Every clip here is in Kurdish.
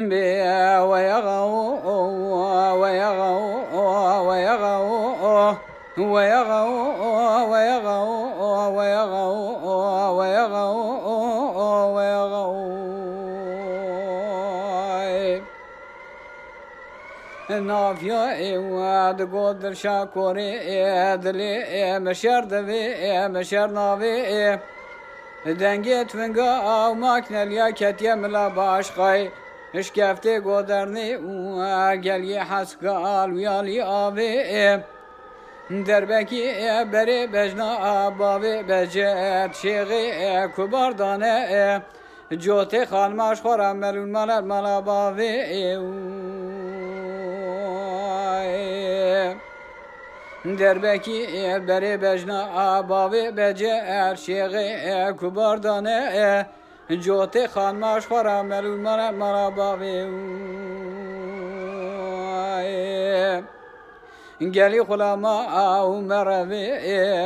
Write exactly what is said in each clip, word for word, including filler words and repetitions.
Bê, weyaxa o, weyaxa o, weyaxa o, weyaxa o, weyaxa o, weyaxa o, weyaxa o, weyaxa o, weyaxa o. Nafiya ê we digot dirşa korê ê dilê ê mişer divê ê mişer navê ê. Dengê tvinga ew makneliya ketiye mila başqayê. Şkeftê godernê û geliyê heska lûyalî avê. Derbekî berê bejna bavê becet şêxê kubar dane. Cotê xanima ji xwe re melûl male mala bavê. Derbekî berê bejna bavê becet şêxê kubar dane. Cotê xanima ji xwe re melûl male mala bavê. Gelî xulama û merevê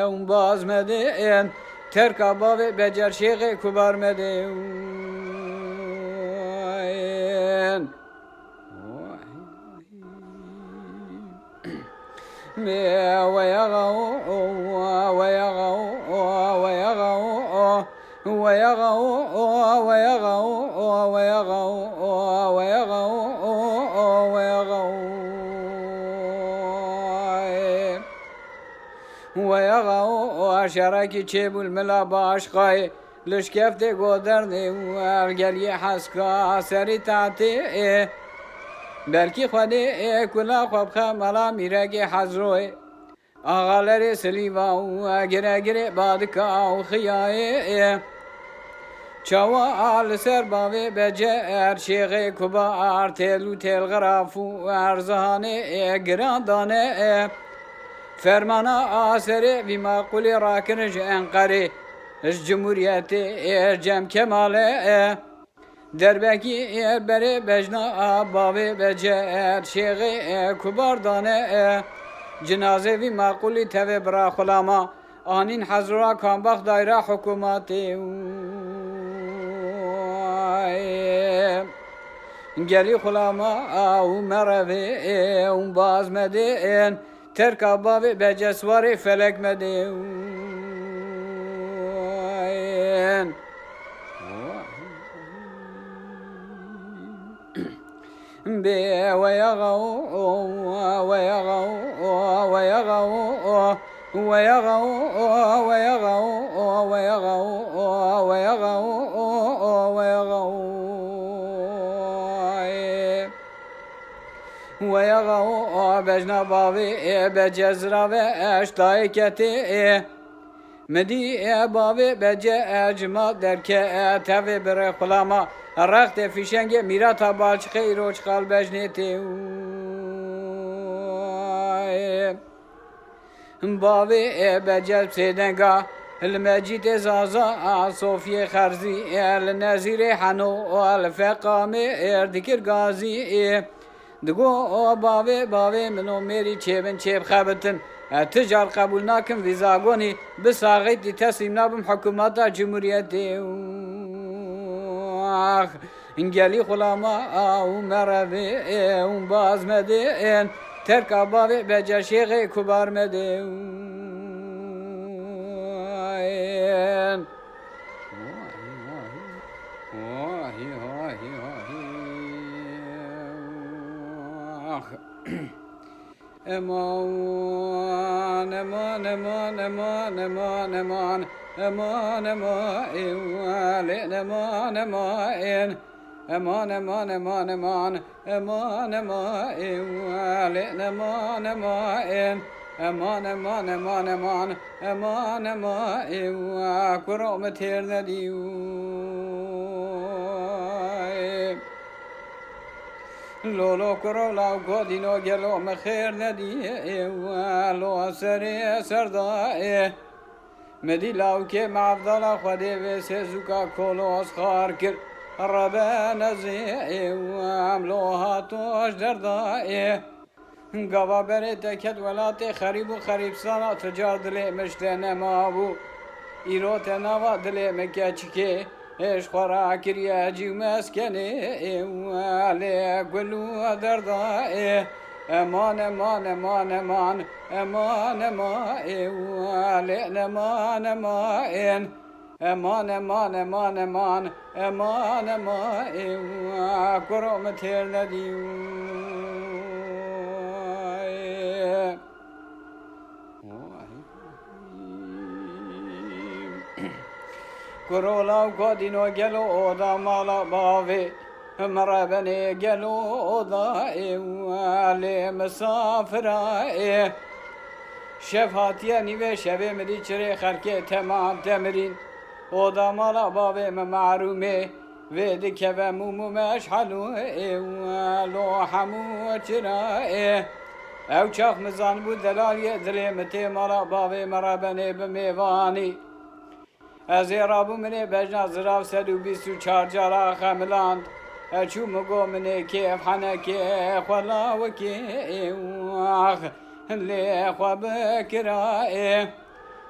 û baz medên. Terka bavê becer şêxê kubar medên. Weyaxa o, weyaxa o, weyaxa o, weyaxa o, weyaxa o, weyaxa o, weyaxa o, weyaxa o, weyaxa o. Weyaxa o, şerekî çêbû li mila başqayê. Li şkeftê godernê û ev geliyê heska serî tatê. Belkî Xwedê kula xwe bixe mala mîrekê Hezroyê. Axalerê silîva û giregirê badika û xiyayê. Çawa a li ser bavê becer şêxê kubar têl û têlxiraf û erzihanê giran dane. Fermana a serê vî maqûlê rakirin ji Enqerê, ji Cumhuriyetê, Cem Kemalê. Derbekî berê bejna bavê becer şêxê kubar dane. Cinazê vî maqûlî tevê bira xulama anîn Hezrora Kambax dayra hikûmatê. Gelî xulama û merevê û baz medên. Terka bavê beceswarê felek medên. Bê weyaxa o, weyaxa o, weyaxa o, weyaxa o, weyaxa o, weyaxa o, weyaxa o, weyaxa o, weyaxa o. Weyaxa o, bejna bavê, e, becezra ve, e, eştayê ketê, e. Midî, e, bavê bece, e, cima derke, e, tevê birê xulama. Rextê fîşengê mîrata balçixê îro çiqal bejnê tê. Bavê, e, becel sêdenga, li mecîtê Zaza, a, Sofiyê Xerzî, e, li Nezîrê Heno, a, li Feqamê, e, dikir gazî, e, digo, o, bavê, bavê min o mêrî çêbin çêbxebitin. E, ti car qebûl nakim vî zagonî, bi saxîtî teslîm nabim hikûmeta Cumhuriyetê. Ax. Gelî xulama û merevê û baz medên, terka bavê beceşêxê kubar medên. Eman, eman, eman, eman, eman, eman. Eman, eman, ew, lê eman, eman, en. Eman, eman, eman, eman. Eman, eman, ew, lê eman, eman, en. Eman, eman, eman, eman. Eman, eman, ew, kuro min têr nedî. Lolo kuro law godîno gelo min xêr nedî. Ew, lo serê ser da, e. Min dî lawkê mevdala Xwedê vê sêzûka koloz xar kir. Rebe nezê, ew, em lo hato ji derda, e. Gava berê te ket welatê xerîb û xerîbsana, tu car dilê min ji te nemabû. Îro te nava dilê min keçikê, Ê ji xwe re kiriye cî û meskenê ê û lê gul û derda ê. Eman, eman, eman, eman, eman, ema ê û lê nema, nema ên. Eman, eman, eman, eman, eman, ema ê û kuro min têr nedî. Kuro law kadîno gelo oda mala bavê. Min rebenê gelo oda ê û lê misafira ê. Şev hatiye nîvê şevê min dî çirê xelkê temam temirîn. Oda mala bavê min mehrûmê. Vê dikeve mûm û meşhelû ê û lo hemû çira ê. Ew çax min zanibû delaliyê dilê min tê mala bavê min rebenê bi mêvanî. Ez ê rabû minê bejna zirav sed û bîst û çar cara xemiland. E çû min got minê kêf henekê xwe lawikê ê û ax lê xwe bikira ê.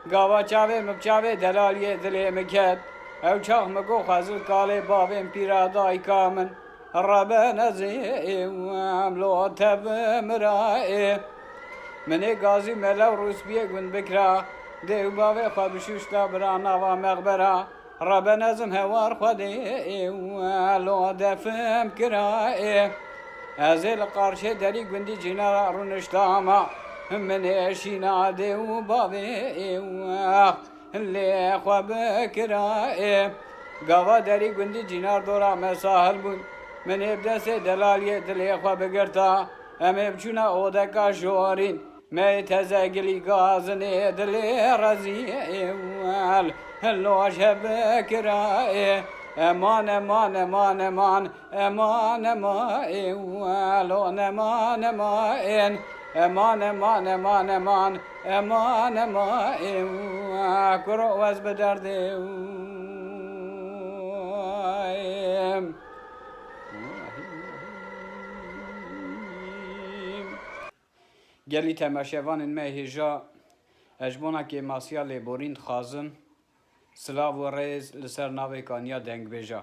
Gava çavê min bi çavê delaliyê dilê min ket. Ew çax min got xwezil kalê bavên pîra dayika min. Rebe nezê ê û em lo tev mira ê. Minê gazî melew rûspiyê gund bikira. Dê û bavê xwe bişûşta bira nava mexbera. Rebe nezim hewar Xwedê ê û lo defim kira ê. Ez ê li qarşê derî gundî cînara rûniştama. Min ê şîna dê û bavê ê û lê xwe bikira ê. Gava derî gundî cînar dora me sahil bûn. Min ê bi destê delaliyê dilê xwe bigirta. Em ê biçûna odeka jorîn. Me yê teze gilî gazinê dilê rezî ê wel. Lo şev bikira ê. Eman, eman, eman, eman. Eman, ema ê wel. Nema, nema ên. Eman, eman, eman, eman. Eman, ema ê wel. Kuro wez bi derdê êm. Gelî temaşevanên me hêja, ez ji bona kêmasiya lêborîn dixwazim silav û rêz li ser navê kaniya dengbêja.